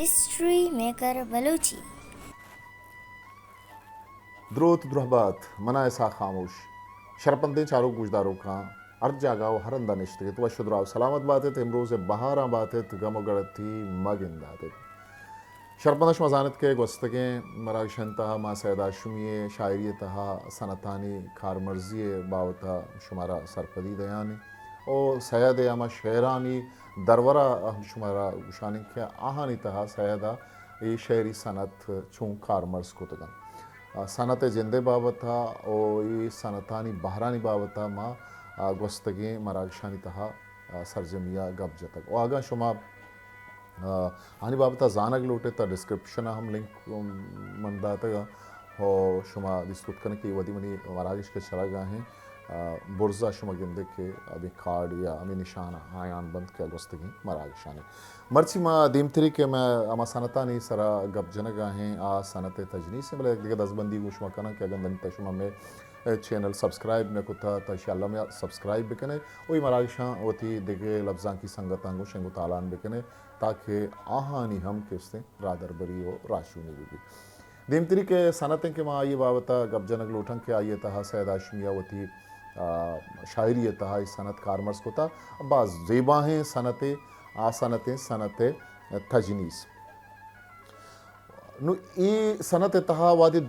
History maker Balochi. دروت درہبات، منا اسحاق خاموش۔ شرپندیں چاروک گوشداروکاں ہر جاگہ و ہر ہندا نشتگ ات، وش و دراہ و سلامت بات ات، امروز بہاراں بات ات، گم و گڑتی مہ گندات ات۔ شرپنداں شما زانت کہ گوستگیں مراگشانی تہا ما سید ہاشمی ء شاعری ء تہا صنعتانی کارمرزی ء بابت ء شمارا سرپدی دیان ایں و سید ء ہما شعرانی درورا ہم شمارا گوشان ایں کہ آہانی تہا سید ء اے شعری صنعت چون کارمرز کتگ انت۔ آ، صنعت ء جند ء بابت ء و اے صنعتانی بہرانی بابت ء ما، آ، گوستگیں مراگشانی تہا، آ، سرجمی ء گپ جتگ۔ و اگاں شما آ، آنی بابت ء زانگ لوٹ ات، تہ ڈسکرپشن ء ہم لنک، ام، من داتگ ء، ہو شما دیست کت کن کہ ودی منی مراگش کہ چلگ ء ہیں، آ، برز ء شما گندے کہ ہمے کارڈ یا ہمے نشان آیان بنت کہ گوستگیں مراگشانی۔ مرچی ما دیمتری کہ میں ہما صنعتانی سرا گپ جنگ ء ہیں، آ صنعت تجنیس ہیں، بلے یک دگہ دزبندی گوں شما کناں کہ اگاں دنت شما میں چینل سبسکرائب نہ کتا، تہ شی الم سبسکرائب بکنے۔ و اے مراگشاں وتی دگہ لبزانکی سنگتاں گوں شنگ و تالان بکنے۔ تاکہ آہانی ہم کستیں راہدربری و راہشونی بہ بیت۔ دیمتری کہ صنعت انت کہ ما آئی بابت ء گپ جنگ لوٹاں کہ آئی ء تہا سید ہاشمی ء وتی، آ، شاعری ء تہا اے صنعت کارمرز کتا، باز زیباہیں صنعتے، آ صنعتیں صنعت تجنیس۔ نو اے صنعت ء تہا وہدے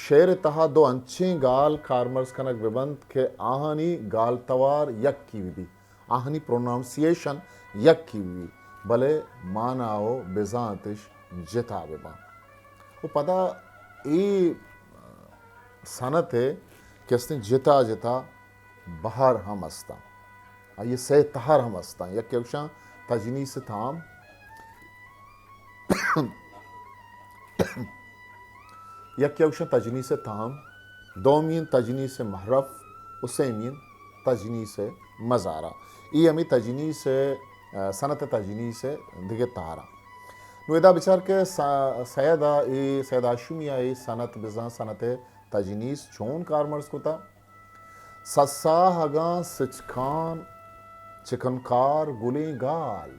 شعر ء تہا دو انچیں گال کارمرز کنگ بہ بنت کہ آہانی گال توار یکے بہ بیت۔ آہانی پرونانسیشن یکے بہ بیت، بلے مانا و بزانتش جتا بہ باں۔ و پدا اے صنعت ء کہ استیں جتا جتا بہر ہم استاں، آئی ء سئے تہر ہم استاں۔ یکے گوشاں تجنیس تام، یکے گوشاں تجنیس تام، دومی انت تجنیس محرف و سیمی انت تجنیس مزارا۔ اے ہمے تجنیس، آ، صنعت تجنیس دگہ تہراں۔ نو ادا بچار کہ س-، سید ء اے، سید ہاشمی ء اے صنعت بزاں صنعت تجنیس چون کارمرز کتا؟ سساہگاں سچکان چکنکار گلیں گال،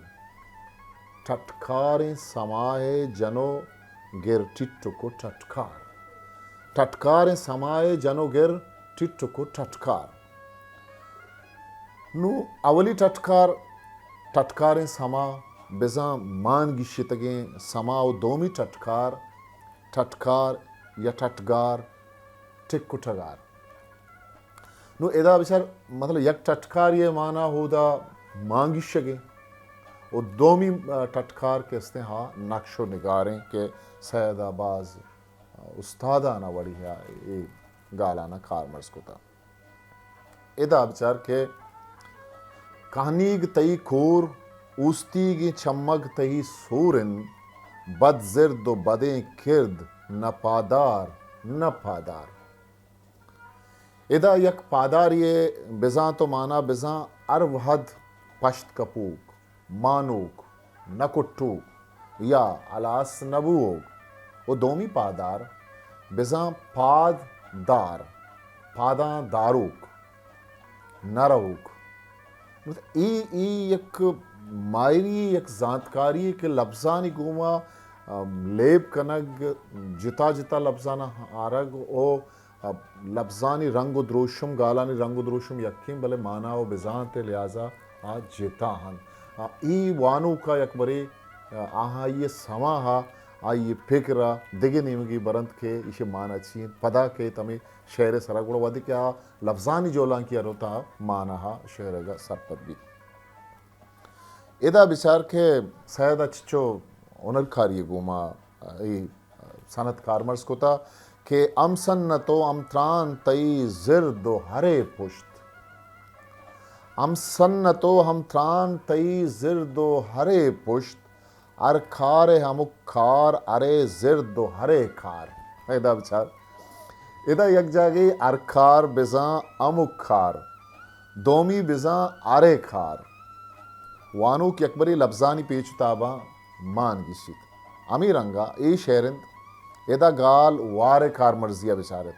ٹٹکاریں سماہ ء جنو گر ٹٹک و ٹٹکار۔ ٹٹکاریں سماہ ء جنو گر ٹٹک و ٹٹکار۔ نوں اولی ٹٹکار، ٹٹکاریں سما، بزاں مان گیشتگیں سما و دومی ٹٹکار، ٹٹکار یا ٹٹگار، ٹک و ٹگار۔ نوں ادا بچار، مطلب، یک ٹٹکاری ء مانا ہودا مان گیشگیں و دومی، آ، ٹٹکار کہ استیں ہا نقش و نگاریں کہ سید ء باز استادانہ وڑی ء اے گالانا کارمرز کتا۔ ادا بچار کہ کہنیگ تئی کور، اوستیگیں چمگ تئی سور انت، بد زرد و بدیں کرد نہ پادار، نہ پادار۔ ادا یک پاداری ء بزاں تو مانا بزاں ہر وہد پشت کپوک، مانوک، نہ کٹوک یا ہلاس نہ بووگ۔ و دومی پادار بزاں پاد دار، پاداں داروک، نہ رہوک۔ اے، اے یک ماہری، یک زانتکاری کہ لبزانی گوما، ام، لیب کنگ، جتا جتا لبزانا آرگ و لبزانی رنگ و دروشم، گالانی رنگ و دروشم یکیں، بلے مانا و بزانت ء لحاظا آ جتا انت۔ آ، اے وانوکا یک برے، آ، آہائی ء سماہا آئی ء پکرا دگہ نیمگے برنت کہ ایشی مانا چی انت، پدا کیت ہمے شعر ء سرا، گڑا وہدے کہ آ لبزانی جولانکی ء روت آ مانا ء شعر ء گا سرپد بیت۔ ادا بچار کہ سید ء چچو ہنرکاری ء گوما اے صنعت کارمرز کتا کہ ہم سنت و ہم تران تئی زرد و ہرے پشت۔ ہم سنت و ہم تران تئی زرد و ہرے پشت، ہر کار ء ہمک کار، ہرے زرد و ہرے کار۔ ادا بچار، ادا یک جاگہے ہر کار بزاں ہمک کار، دومی بزاں ہرے کار۔ وانوک یکبرے لبزانی پیچ و تاباں مان گیشیت۔ ہمے رنگا اے شعر انت، ادا گال وار ء کارمرزی ء بچارت۔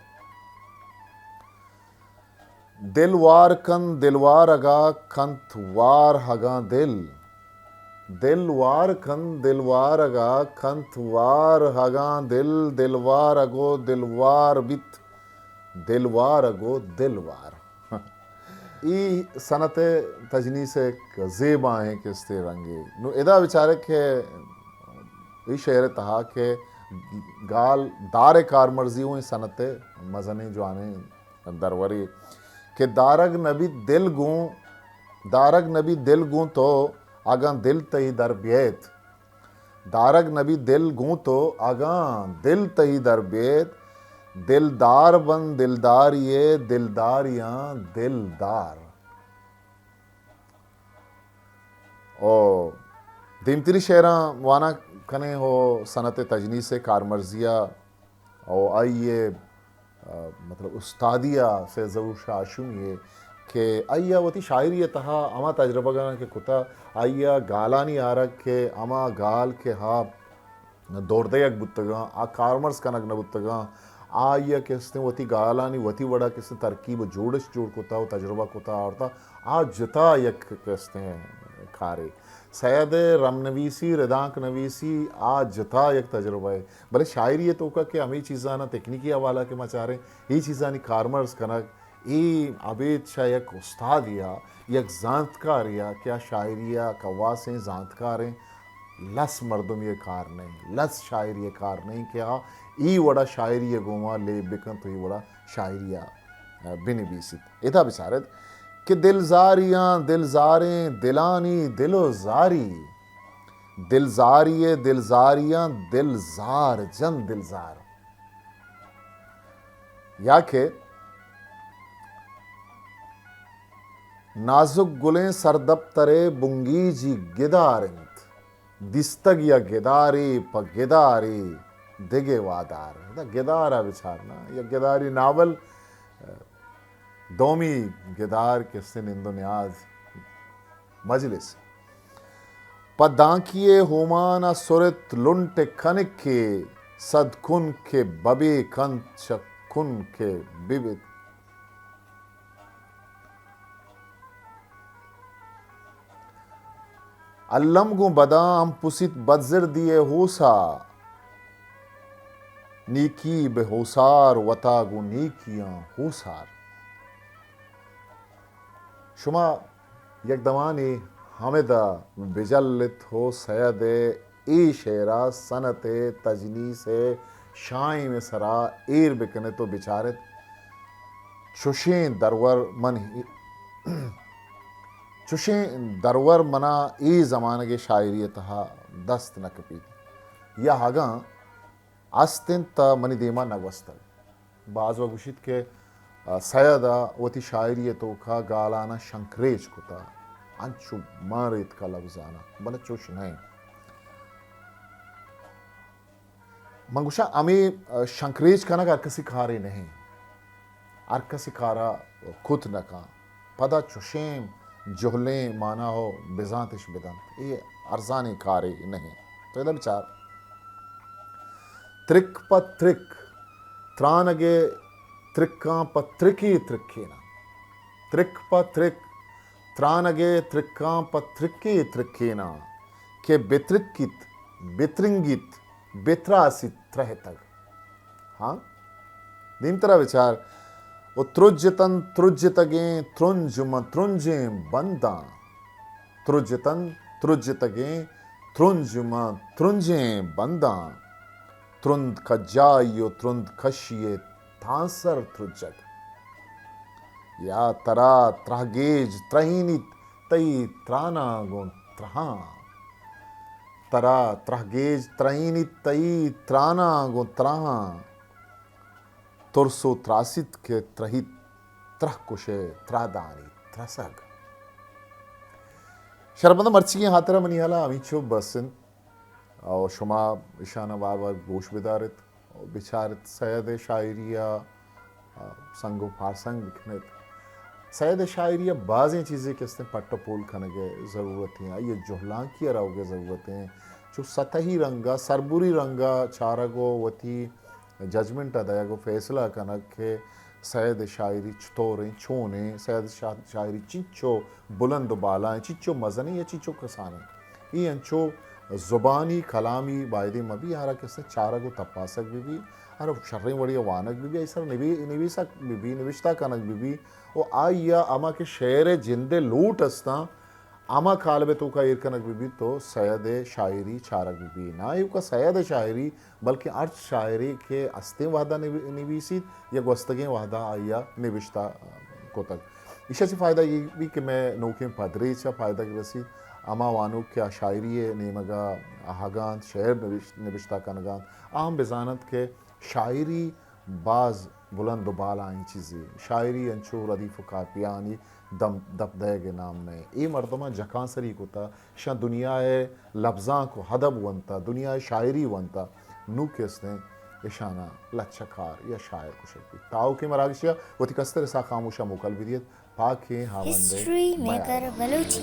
دل وار کن، دلوارگا کنت وار ہگاں دل۔ دل وار کنت، دلوارگ ءَ کنت وار، اگاں دل دلوارگ ءُ دلوار بیت، دلوارگ ءُ دلوار۔ اے صنعت تجنیس ءِ یک زیبائیں کستے رنگے۔ نوں ادا بچارے کہ اے شعر ءِ تہا کہ گال دار ءِ کارمرزی اوں صنعت ءِ مزنیں جوانیں درورے کہ دارگ نہ بیت دل گوں، دارگ نہ بیت دل گوں تو، اگاں دل تئی در بیت۔ دارگ نہ بیت دل گوں تو، اگاں دل تئی در بیت۔ دلدار بن دلداری ءِ، دلداریاں دلدار۔ او دیمتری شعراں وانگ کنیں او صنعت تجنیس ءِ کارمرزی ءَ او آئی ءِ، آ، مطلب استادی ءَ سید ظہور شاہ ہاشمی ءِ کہ آئی ءَ وتی شاعری ءِ تہا ہما تجربگاں کہ کتا، آئی ءَ گالانی آرگ کہ ہما گال کہ ہا دور دیگ بوتگاں، آ کارمرز کنگ نہ بوتگاں، آئی ءَ کہ استیں وتی گالانی وتی وڑا کہ استیں ترکیب و جوڑش جوڑ کتا و تجربہ کتا آورتا، آ جتا یک کہ استیں کارے۔ سید ءِ رم نویسی، ردانک نویسی، آ جتا یک تجربہ ہے۔ بلے شاعری ءِ توکا کہ ہمے چیزانا تکنیکی حوالہ کہ ما چاریں، اے چیزانی کارمرز کنگ، اے ابید چہ یک استادے ءَ، یک زانتکارے ءَ کہ آ شاعری ءِ کواسیں زانتکاریں، لس مردمی ءِ کار نہ ایں، لس شاعری ءِ کار نہ ایں کہ آ اے وڑا شاعری ءِ گوما لیب بکنت و اے وڑا شاعری ءَ بنویسیت۔ ادا بچارت کہ دل زاریاں دل زاریں، دلانی دل و زاری، دل زاری ءِ دل زاریاں دل زار جن دل زار۔ یا کہ نازک گلیں سردپتر ءِ بنگیجی گدار انت، دیستگ یا گدارے پہ گدارے دگہ وادار۔ ادا گدار ءَ بچار نا، یا گداری ناول، دومی گدار کہ استیں نند و نیاز مجلس۔ پہ دانکی ءِ ہومان ءَ سرت لنٹ کنکے، صد کن کہ ببے کنت چہ کن کہ ببیت۔ الم گوں بداں ہم پسیت بدزردی ءِ ہوسا، نیکی بہ ہوسار وتا گوں نیکیاں ہوسار۔ شما یک دمانے ہمدا بجلت ہو سید ءِ اے شعرا صنعت ءِ تجنیس ءِ شاہیم ءِ سرا ایر بکنت و بچارت۔ چوشیں درور من، چوشیں درور منا اے زمانگ ءِ شاعری ءِ تہا دست نہ کپیت یا اگاں است انت تہ منی دیما نہ گوستگ۔ باز وت گوشیت کہ، آ، سید ءَ وتی شاعری ءِ توکا گالاناں شنکریچ کتا، انچو مان ریتکا لبزاناں، بلے چوش نہ انت۔ من گوشاں ہمے، آ، شنکریچ کنگ ہر کسی کارے نہ انت۔ ہر کسی کارا کت نہ کن۔ پدا چوشیں جہلیں مانا و بزانتش بدنت۔ اے ارزانیں کارے نہ انت۔ تو ادا بچار۔ ترک پہ ترک ترانگ ءِ ترکاں پہ ترکے ترکیناں۔ ترک پہ ترک ترانگ ءِ ترکاں پہ ترکے ترکیناں کہ بترکیت، بترنگیت، بتراسیت ترہتگ۔ ہاں؟ دیمترا بچار۔ و ترجتن ترجتگیں ترنج ماں ترنجیں بنداں۔ ترجتن ترجتگیں ترنج ماں ترنجیں بنداں۔ ترند کجائی و ترند کشی ءِ تانسر ترجگ۔ یا ترا ترہگیج ترہینیت تئی تراناں گوں ترہاں۔ ترا ترہگیج ترہینیت تئی تراناں گوں ترہاں۔ ترس و تراسیت کہ ترہیت، ترہ کش ءِ ترادانی ترسگ۔ شرپنداں، مرچیگیں ہاترا منی ہیالا ہمینچو بس انت۔ او شما اشانا وار وار گوش بدارت۔ بچارت سید ءِ شاعری ءَ، آ، سنگ و پارسنگ بکنت۔ سید ءِ شاعری ءَ بازیں چیزے کہ استیں پٹ ءُ پول کنگ ءِ ضرورت ایں، آئی ءِ جہلانکی ءَ روگ ءِ ضرورت ایں۔ چو سطحی رنگ ءَ، سربری رنگ ءَ چارگ ءُ وتی ججمنٹ ءَ دئیگ ءُ فیصلہ کنگ کہ سید ءِ شاعری چطور ایں، چون ایں، سید ءِ شا-، شاعری چنچو بلند ءُ بالا ایں، چنچو مزن ایں یا چنچو کسان ایں۔ ای انچو زبانی کلامی بایدیں مہ بی، ہرا کہ استیں چارگ و تپاسگ بہ بی، ہر شریں وڑی وانگ بہ بی، ای سر نبی-، نویسگ بہ بی، نوشتہ کنگ بہ بی، و آئی ء ہما کہ شعر ء جند ء لوٹ استاں، ہما کالب ء توکا ایر کنگ بہ بیت تو سید ء شاعری چارگ بہ بی۔ نہ ایوکا سید ء شاعری، بلکیں ہرچ شاعرے کہ استیں وہدا نوی-، نویسیت یا گوستگیں وہدا آئی ء نوشتہ کتگ۔ ایشا چہ فائدہ یہ بی کہ مئے نوکیں پدریچ ء فائدہ رسیت، ہما وانوک کہ آ شاعری ء نیمگا اہگانت، شعر نوش-، نوشتہ کنگانت، آ ہم بزاننت کہ شاعری باز بلند و بالائیں چیزے۔ شاعری انچو ردیف و قافیانی دم دپ دئیگ ء نام نہ۔ اے مردماں جکانسری کتا، اشاں دنیا ء لبزانک و ادب ونتا، دنیا ء شاعری ونتا، نوں کہ استیں اشاناں لچہ کار یا شاعر گوشگ بیت۔ تاؤکیں مراگشیا وتی کستر اسحاق خاموشا موکل بدیت۔ پاکیں ہاوند ہسٹری میکر بلوچی۔